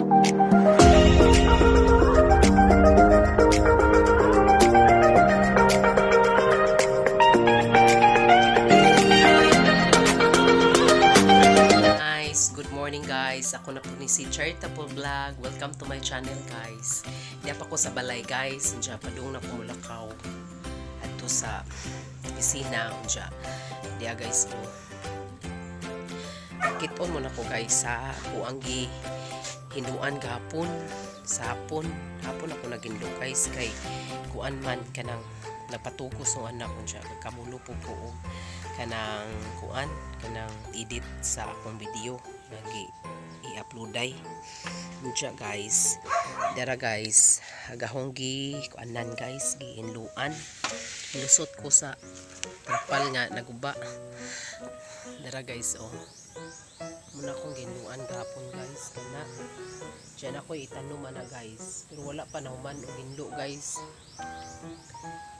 Guys, good morning, guys. Ako na po ni si Charitable Vlog. Welcome to my channel, guys. Di pa ko sa balay, guys. Unja padung na ko mulakaw adto sa opisina unja. Diya, guys, oh. Kiton mo na ko, guys, sa ako ang gi hinuan gahapon sa hapon. Hapon ako naginlo, guys, kay kuan man kanang napatugos ng anak ko siya. Kamulo po ko og kanang kuan kanang edit sa akong video lagi i-uploaday unja, guys. Dara, guys, agahong gi kuanan, guys, gihinluan. Lusot ko sa trapal nga naguba. Dara, guys, oh, muna akong ginuan gahapon, guys, kana diyan ako itanom ana, guys, pero wala pa nahuman og ginlo, guys,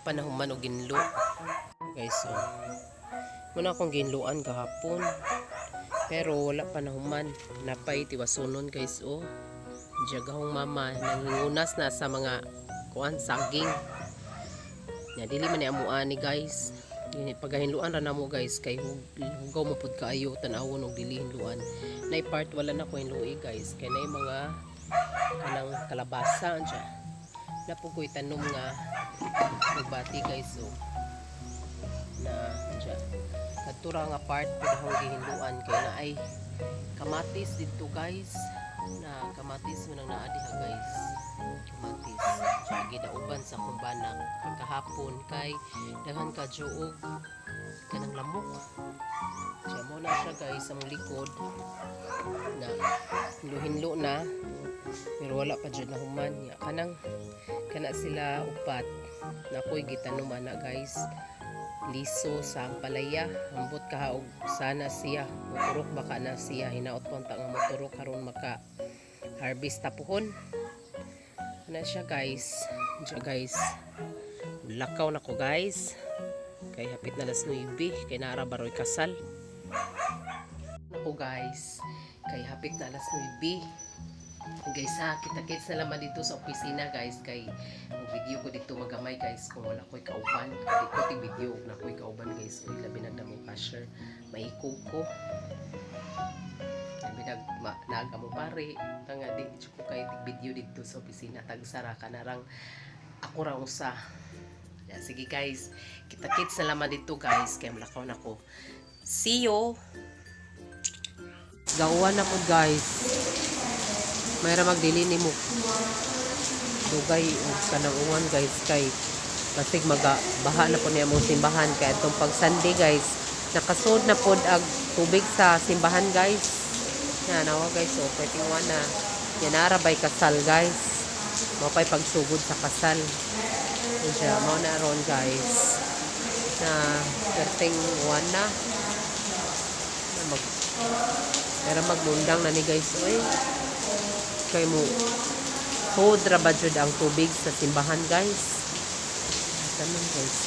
pa nahuman og ginlo, guys. Oh, muna akong ginluan gahapon pero wala pa nahuman, napay tiwasunon, guys, oh. Jagahong mama nanghingunas na sa mga kuan saging nya. Dili man ni amuan ni, guys. Dili pagahinluan ra namo, guys, kay hugaw mo pud kaayo tan-awon og dili hinluan. Nay part wala na ko hinlui, guys, kay nay mga kanang kalabasa siya na po ko'y tanom nga nagbati, guys, oh, na siya kadto ra nga part pud akong gihinluan kay na ay kamatis didto, guys, na kamatis mo nang naa diha, guys, kamatis siya gidauban sa akong banak pagkahapon kay daghan ka og kanang lamok siya. Mo na siya, guys, ang likod na hinlo-hinlo na pero wala pa jud nahuman nya. Kanang kana sila upat na ako'y gitanom ana, guys, liso sa ampalaya. Ambot kaha og sana siya moturok, baka na siya hinaot ko nga moturok karon maka harvest tapuhon na siya, guys. Diya, guys, lakaw na ko, guys, kay hapit na alas 9, kay naara baroy kasal ako, guys, kay hapit na alas 9, guys, ha. Kita-kits na naman dito sa opisina, guys, kay mag video ko dito magamay, guys, kung wala ko'y kauban. Kay di ko tig video og na ko'y kauban, guys. Uy, labi nagdamong cashier, maikog ko. Labi nag ma, nagamo pare nga di ko kay tig video dito sa opisina, tagsara ka narang ako ra usa. Ya, sige, guys, kita-kits na naman dito, guys, kay mulakaw na ko. See you. Gawa na po, guys. Mayra magdili ni mo dugay og kanang uwan, guys, kay basig maga baha na po niya mong simbahan kay atong pag Sunday, guys, nakasud na pod ag tubig sa simbahan, guys. Na nawa, guys, so pwedeng na yan ara bay kasal, guys, mao pay pagsugod sa kasal. Yun siya, mao na ron, guys, na perting uwan na na mag pero magmundang na ni, guys, oy, kay mo sod ra ba jud ang tubig sa simbahan, guys. Tanan, guys.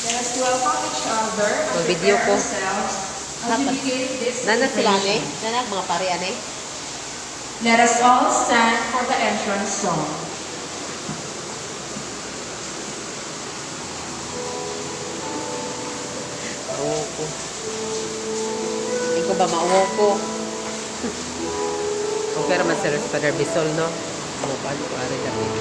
Let us welcome each other and Mag-video prepare ko. Ourselves as we begin this Nana sila ane? celebration. Nana mga pare ane? Let us all stand for the entrance song. Mauwaw ko. Hindi ko ba mauwaw ko? Okay raman si Father Bisol, no? Mukhaan ko ari dapit.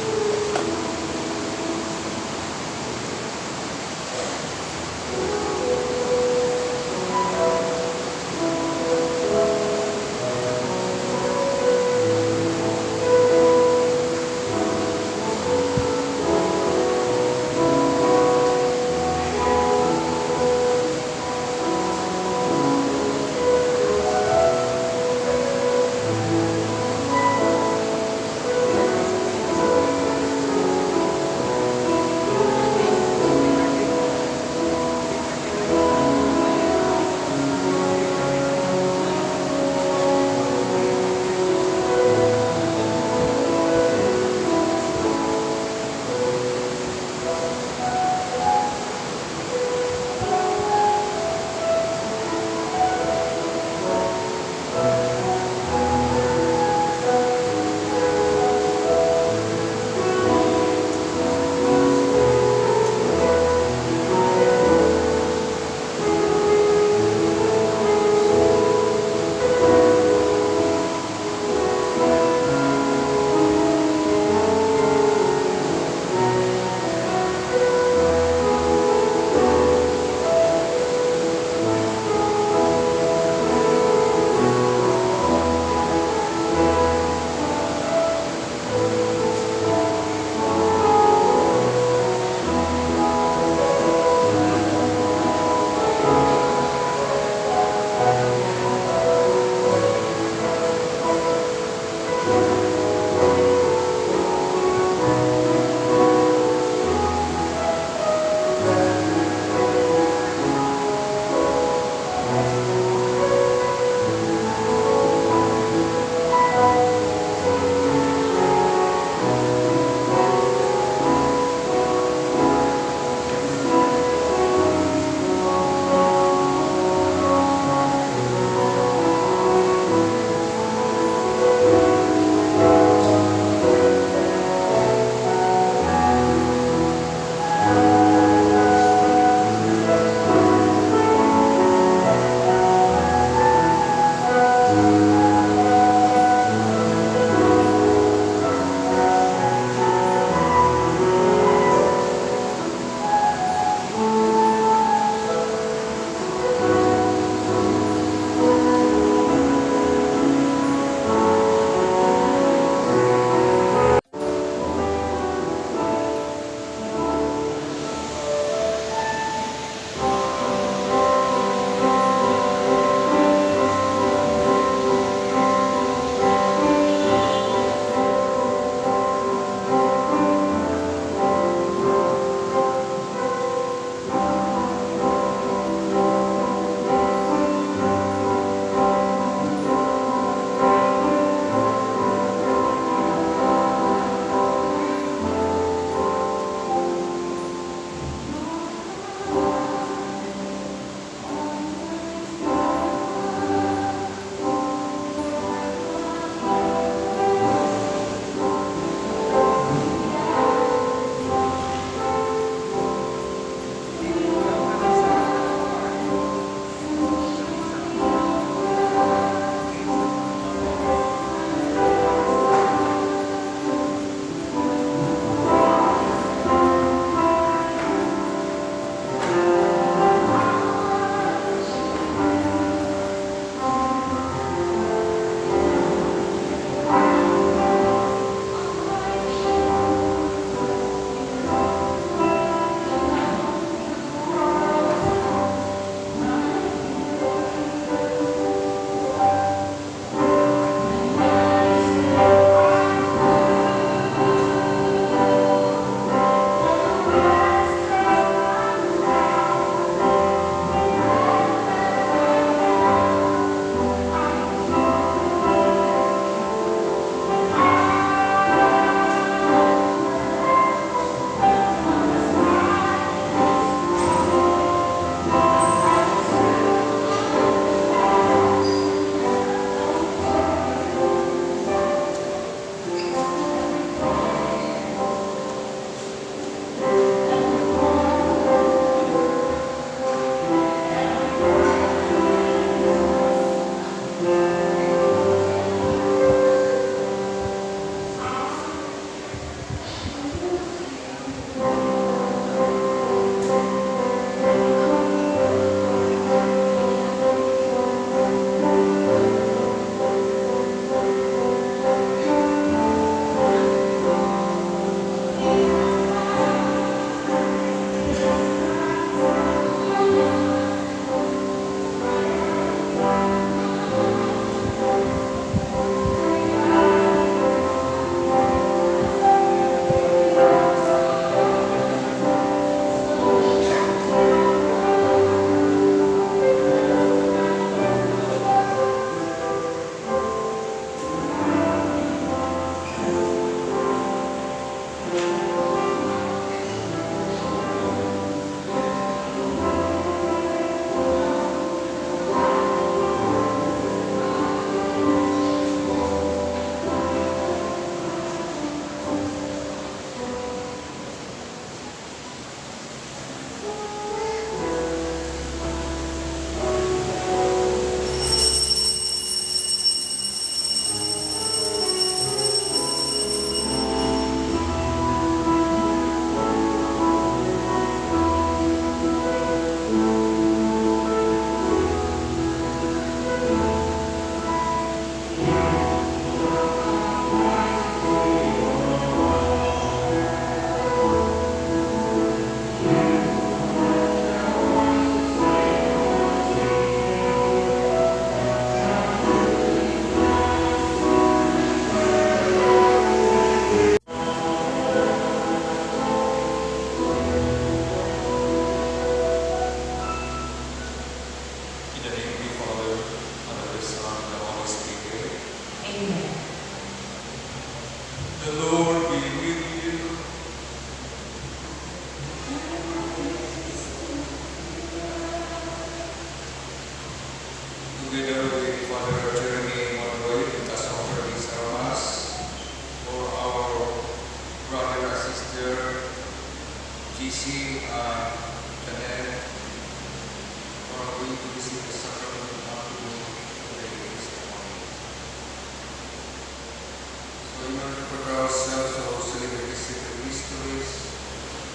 So in order to prepare ourselves to celebrate the sacred mysteries,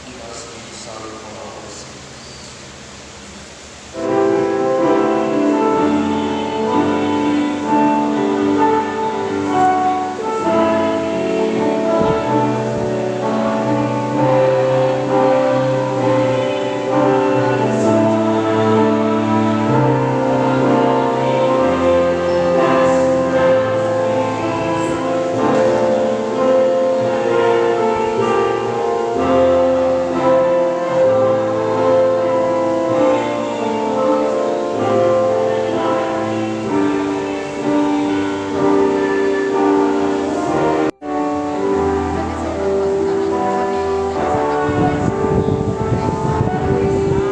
give us the sorrow for our sins.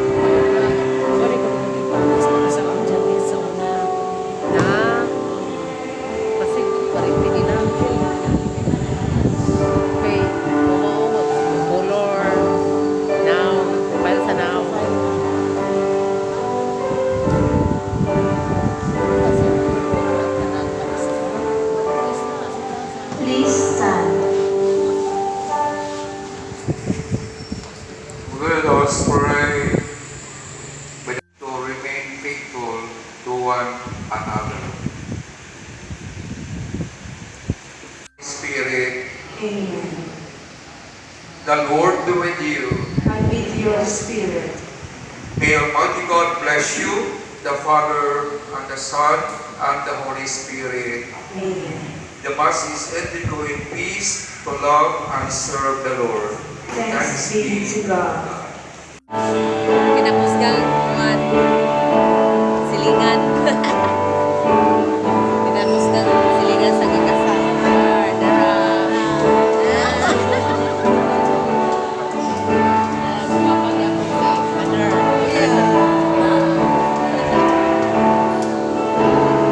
Sorry kung nagpapos sa akong dyan sa una. Na, kasi parinti nila. Okay, oo, color. Now, file sa now. Please stand. Let us pray to remain faithful to one another. Spirit, Amen. The Lord be with you. And with your spirit. May Almighty God bless you, the Father, and the Son, and the Holy Spirit. Amen. The Mass is ended. Go in peace to love and serve the Lord. Thanks be to God. Kinakusgang kuan silingan. Kinakusgang silingan sa gikasal. Dara. Guwapa gyapon sa father.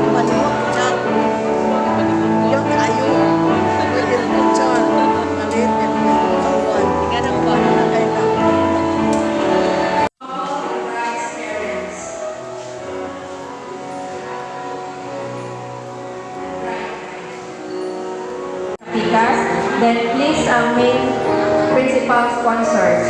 Manuot ko dyan. Yung kayo. Pwede rin ko dyan. Maliit ka naman yung kawan. Ikaw ba? Kaya na. All the bride's parents. Right. Pikas, then please ang main principal sponsors.